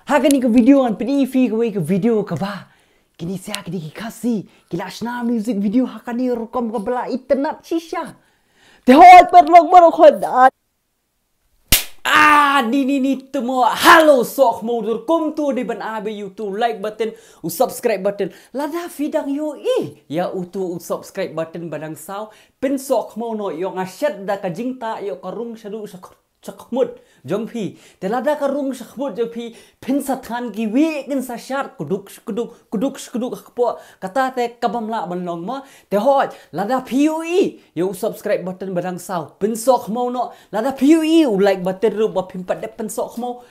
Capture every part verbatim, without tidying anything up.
Ha kane ka video ngan pyni ïa phi kawei ka video kaba kine sha kine ki Khasi ki la shna music video ha kane rukom kaba la itynnad shisha. Te hooid paralok baroh hooid. Ah, ni ni ni te mo. Hello sohkhmaw dur, kumto dei ban ai ba ïa uto u like button, u subscribe button. Lada phi dang ïohi ïa uto u subscribe button ba dang saw, pynsohkhmaw noh ïoh nga shet da ka jingtah ïoh ka rung shaduh sha shakhmut jong phi. Te lada ka rung shakhmut jong phi phin sa thngan kiwei kin sa shad kduk kduk kduk kduk ha kpoh. Kata te ka bym lah ban long mo. Te hooid lada phi ïohi ïa u subscribe button ba dang saw, pynsohkhmaw noh. Lada phi ïohi u like button ruh ba phim pat dep pynsohkhmaw,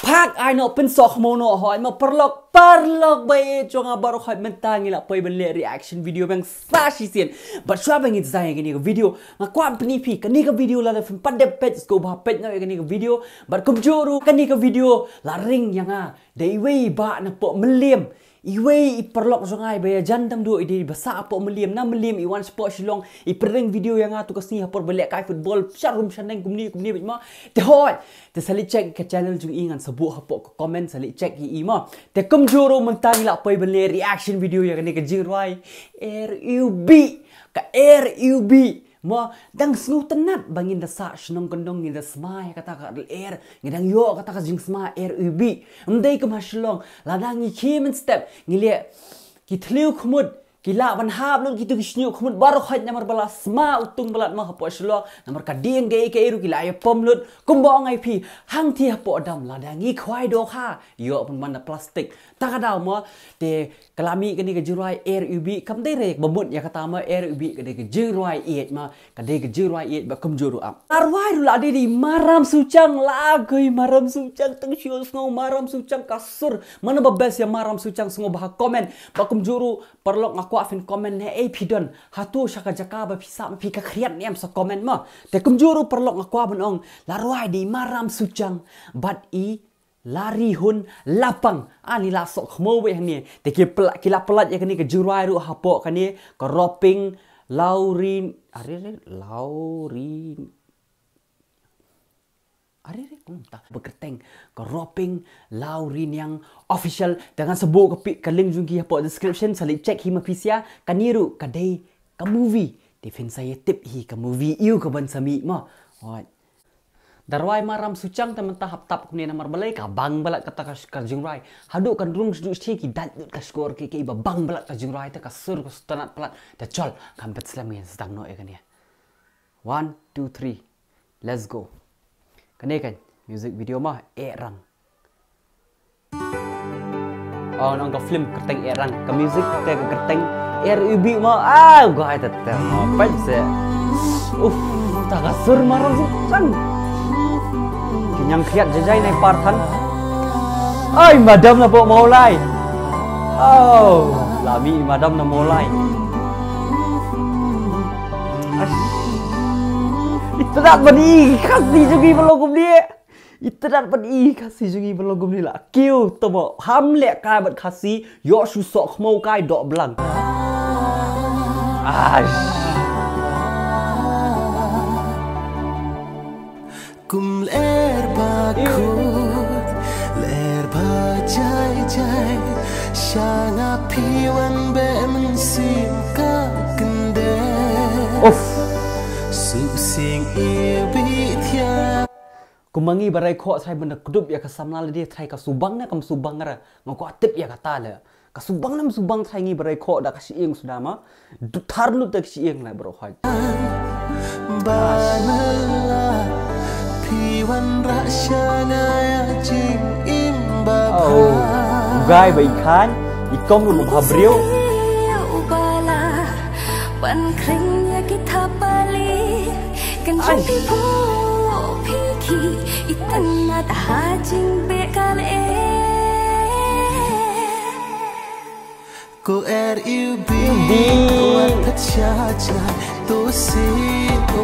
phah ai noh, pynsohkhmaw noh. Hooid mo paralok, paralok ba ïeit jong nga baroh hooid, mynta ngi la poi ban leh reaction video biang sa shisien. Bad shuwa ba ngin sa ïa kane ka video nga kwah pyni phi kane ka video, lada phim pat dep peit sngewbha peit noh ïa kane ka video. Bad kumjuh ruh kane ka video la ring ïa nga da iwei i bah na Pohmylliem. Iwei i paralok jong nga iba ïajan tam duh, i dei ba sah ha Pohmylliem, na Mylliem i wan shapoh Shillong, i pyrshang video ïa nga tu ka sngi ha por ba lehkai football sha rum sha neng kumne kumne bad ma. Te hooid, te sa leit check ka channel jong i, ngan sa buh hapoh ka comment, sa leit check ïa i mo. Te kumjuh ruh mynta ngi la poi ban leh reaction video ïa kane ka jingrwai R U B, ka R U B. Mo, dang sngewtynnad ba ngin da sah shnong kyndong, ngin da sma ïa kata ka R, ngi dang ïoh kata ka jingsma R U B. Ym dei kum ha Shillong, lada ngi khie mynstep ngi leh ki thliew khmut, ki lah ban hap lut kito ki shñiuh khmut baroh hooid namar ba la sma u tung ba la dma hapoh Shillong, namar ka dieng kaei kaei ruh ki la ïa pom lut. Kumba ong ai phi, hangthie hapoh dam lada ngi khwai dohkha ïoh pynban da plastik. Ta ka daw mo, te ka la mih kane ka jingrwai R U B, kam dei re ba mut ïa kata mo, R U B ka dei ka jingrwai ïeit mo, ka dei ka jingrwai ïeit ba kumjuh ruh ap. Ka rwai ruh la dei dei Maram Suchang, la koi Maram Suchang, tang shu sngew Maram Suchang ka sur. Mano ba best ïa Maram Suchang sngewbha comment. Ba kumjuh ruh paralok nga kwah phin comment ne ei phi don. Hato sha ka jaka ba phi sah ma phi ka khriat ne em sa comment mo. Te kumjuh ruh paralok nga kwah ban ong, la rwai dei Maram Suchang bad i Larihun Lapang. Ani la sohkhmaw beit hangne. Te ki pla-, ki la pynlait ïa kane ka jingrwai ruh hapoh kane ka Roping Laurin, are re, Laurin, are re, kumta ba kyrteng ka Roping Lauriniang Official. Te ngan sa buh ka pi-, ka link jong ki hapoh description, sa leit check hi ma phi sha. Kane ruh ka dei ka movie. Te phin sa ïa tip hi ka movie ïu ka ban sa mih mo. Hooid. Da rwai Maram Suchang te mynta hap tap kumne namar balei ka bang balat kata ka, ka jingrwai. Haduh kan rung shu shu ki dait lut ka shkor ki, ki ba bang balat ka jingrwai te ka sur ka sngewtynnad palat. Te chol, kam pynslem ngin sdang noh ïa kane. One, two, three. Let's go. Kane kan music video ma, eh rang. Oh, nong ka film kyrteng eh rang, ka music te ka kyrteng R U B ma. Ah, gua ai te te ma peit se. Uff, ta ka sur Maram Suchang. Ki ñiang khriat jajai nai par than. Ai, madam na Pohmawlai. Oh, la mih madam na Mawlai. Ash. Itynnad ban i Khasi jong ngi ba long kumne. Itynnad ban i Khasi jong ngi ba long kumne, la kiew tamo, ham lehkai bad Khasi, ïoh shu sohkhmaw kai doh blang. Ash. Kum lyer ba khuid, lyer ba jai jai, sha nga phi wan beh mynsiem ka kyndit. Uff. Suh sing i bit thiang. Kumba ngi ba rai khoh trai ban da kdup ïa ka samla lade, trai ka subang ne kam subang ra. Nga kwah tip ïa kata le. Ka subang ne kam subang, trai ngi ba rai khoh da ka shyieng suda ma. Du thar lut da ka shyieng la bro hoi. Ba na la phi wan rah sha nga ïa jingim ba. Oh, pha. Gai ba i khan, i kong ruh ba briew. U ba la ban khring ïa ki thapali. Kan jong phi phu phi khi, itynnad ha jingbeh ka leh. Ko R U B, wat phet sha jai, to si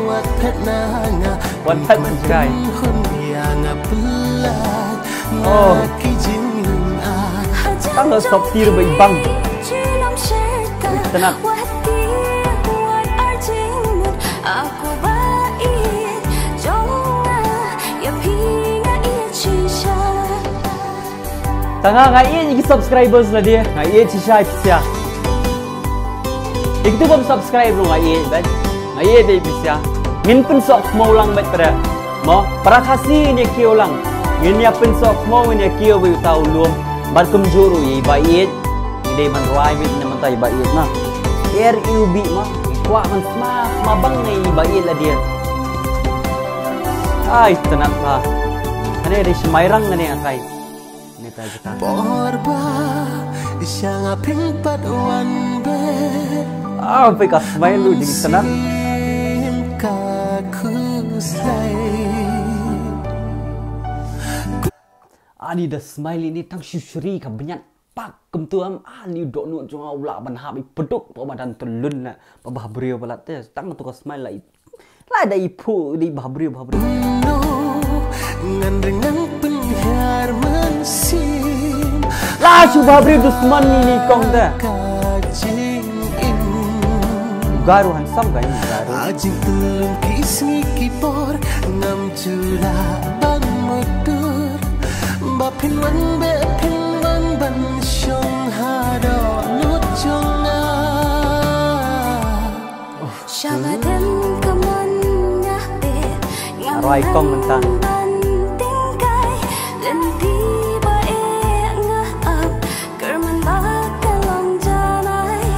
wat phet na nga. Wat phet sha jai. Hun ïa nga pynlait na ki jinglong. Tang lo sop tir ba i bang. Itynnad. Wat tir wat arjing mut. Aku ba i jong nga, ïa phi nga i shisha. Tang nga ïeit ïa ki subscribers lade, nga ïeit shisha ïa phi sha. Ïa kitu bym subscribe ruh nga ïeit bad nga ïeit ïa phi sha. Ngin pynsoh khmaw lang bad para. Mo, para Khasi ngin ïa kiew lang. Ngin ïa pynsoh khmaw, ngin ïa kiew bad uta u lum. Bad kumjuh ruh ïa i Bah Ïeit. Ngi dei ban rwai bad na mynta i Bah Ïeit na. R U B ma. Kwah ban sma, sma bang na i Bah Ïeit lade. Ai, tnat ha. Kane dei smairang kane akai. Neta jaka. Por ba sha nga phin pat wan be. Ah, phi ka smile lu jingtnat. Sim ka khuslai. Ani da smile ini tang shu shri ka bniat pak kumtu am, ani u dohnud jong nga u lah ban hap i pduk pa madan tylun na pa bah briew palat te tang tu ka smile la i. Lai da i phu di bah briew bah briew. No, ngan ring ngan pynhiar mynsiem. La shu bah briew dusman ni ni kong da. Ka jingim. Garu handsome ga i garu. A jingtylun ki sngi ki por ngam ju lah ban mutdur. Ba phin wan be phin wan ban shong ha dohnud jong nga. Sha ba dem ka mon nga te. Ngam roi kong mynta. Ban ting kai lynti ba eh nga ap. Kyrmen ba ka long janai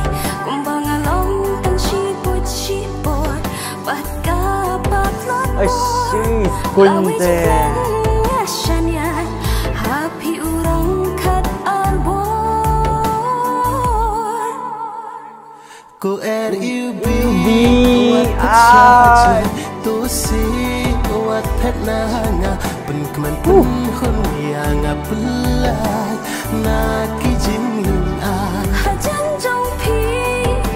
kumba nga long tang shi put shi por. Bad ka pat lot. Ai shi kun te. Nga shaniah ha phi u rong khat ar bor. Ko R U B, wat phet sha jngai, to si wat phet na nga, pynkmen pynhun ïa nga pynlait na ki jinglong. Hajan jong phi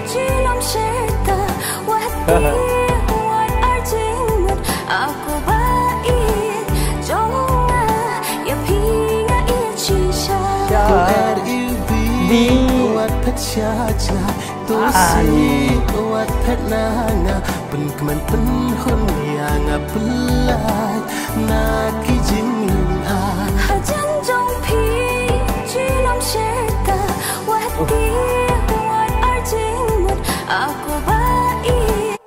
junom sheta, wat ki wat arjing mut, ako ba ïeit jong nga ïa phi nga ïeit shisha. Ko R U B, wat phet sha jngai, to si wat phet na nga, pynkmen pynhun ïa nga pynlait na ki jinglong. Hajan jong phi junom sheta, wat ki wat arjing mut, ako ba ïeit.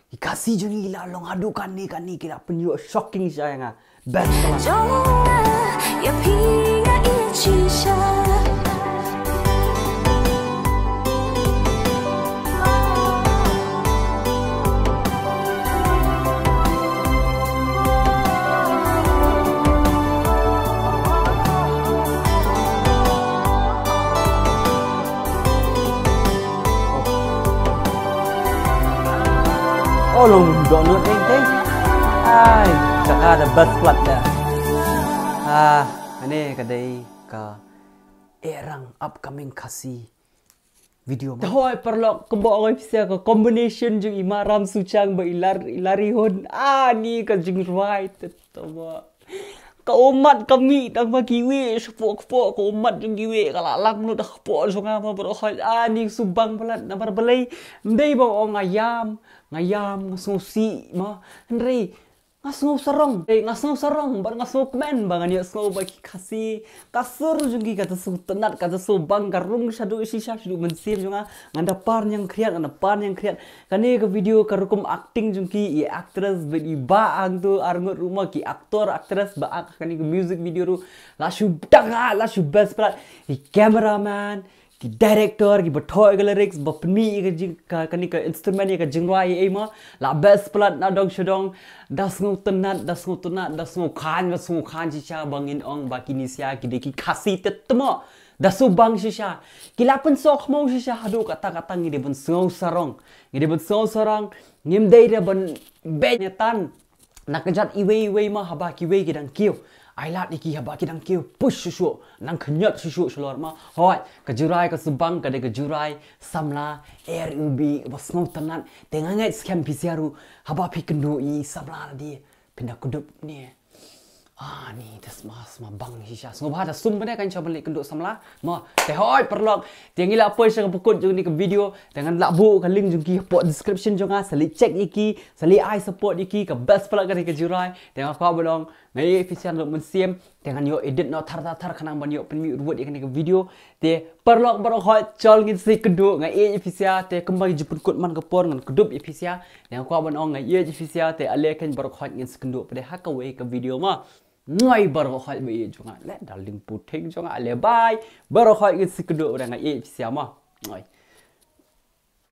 Ki Khasi jong ngi la long haduh kane kane ki la pynïoh shocking sha ïa nga. Best song. Jong nga ïa phi nga ïeit shisha. Oh, long dohnud teng teng. Ai, jaka da best plat da. Ah, kane ka dei ka erang upcoming Khasi video ma. Te hoi paralok, kumba ong phi sha ka combination jong i Maram Suchang bad i Lar, i Larry Hun. Ah, ni ka jingrwai te to ba. Ka ummat ka mih tang ba kiwei shapoh kpoh, ka ummat jong kiwei ka la lang lut da kpoh jong nga ma bro. Hoi ani subang palat namar balei. Ym dei ba ong nga ïam, nga ïam, nga sngewsih ma. Hynrei nga sngew sarong, eh, nga sngew sarong bad nga sngewkmen ba ngan ïohsngew ba ki Khasi. Ka sur jong ki kata sngewtynnat, kata sngewbang, ka rung shaduh shisha shaduh mynsiem jong nga. Ngan da par ñiangkhriat, ngan da par ñiangkhriat. Kane ka video ka rukom acting jong ki, i actress bad i Bah hangtu arngut ruh ma, ki actor actress ba act kane ka music video ruh la shu dang, la shu best palat. I cameraman, ki director, ki ba thoh ka lyrics, ba pynmih ïa ka jing, ka, kane ka instrument ïa ka jingrwai ei ma, la best palat na dong sha dong. Da sngewtynnat, da sngewtynnat, da sngewkhan, da sngewkhan shisha ba ngin ong ba kine sia ki dei ki Khasi te tmo. Da sngewbang shisha. Ki la pynsoh khmaw shisha haduh katta katta ngi dei ban sngew sarong. Ngi dei ban sngew sarong. Ngim dei da ban beh nyatan. Na ka jat iwei iwei ma haba kiwei ki dang kiew. Ai lad ïa ki haba ki dang kiew. Push shuh shuh. Nang khñiot shuh shuh shalor ma. Hoi, ka jurai ka subang ka dei ka jurai samla R U B ba sngewtynnat. Te nga ngeit skhem phi sia ruh haba phi kynduh ïa i samla lade. Phin da kdup ne. Ah, ni te sma, sma bang shisha. Sngewbha da sum bane kan sha ban leit kynduh samla. Mo, te hoi paralok. Te ngi la poi sha ka pukut jong ni ka video. Te ngan la buh ka link jong ki hapoh description jong nga. Sa leit check ïa ki, sa leit ai support ïa ki, ka best palat ka dei ka jurai. Te nga kwah ban ong, nga ïeit phi sha ruh mynsiem. Te ngan ïoh edit noh thar thar thar khnang ban ïoh pynmih ruh ïa kane ka video. Te paralok baroh khoit, jol ngin sa ïakynduh, nga ïeit ïa phi sha. Te kumba ju pynkut man ka por, ngan kdup ïa phi sha. Te nga kwah ban ong nga ïeit ïa phi sha. Te ale keiñ baroh khoit, ngin sa ïakynduh pat de ha kawei ka video mo. Ngoi baroh khoit ba ïeit jong nga, le darling puthing jong nga, ale bye. Baroh khoit, ngin sa ïakynduh pat de, nga ïeit ïa phi sha mo. Ngoi.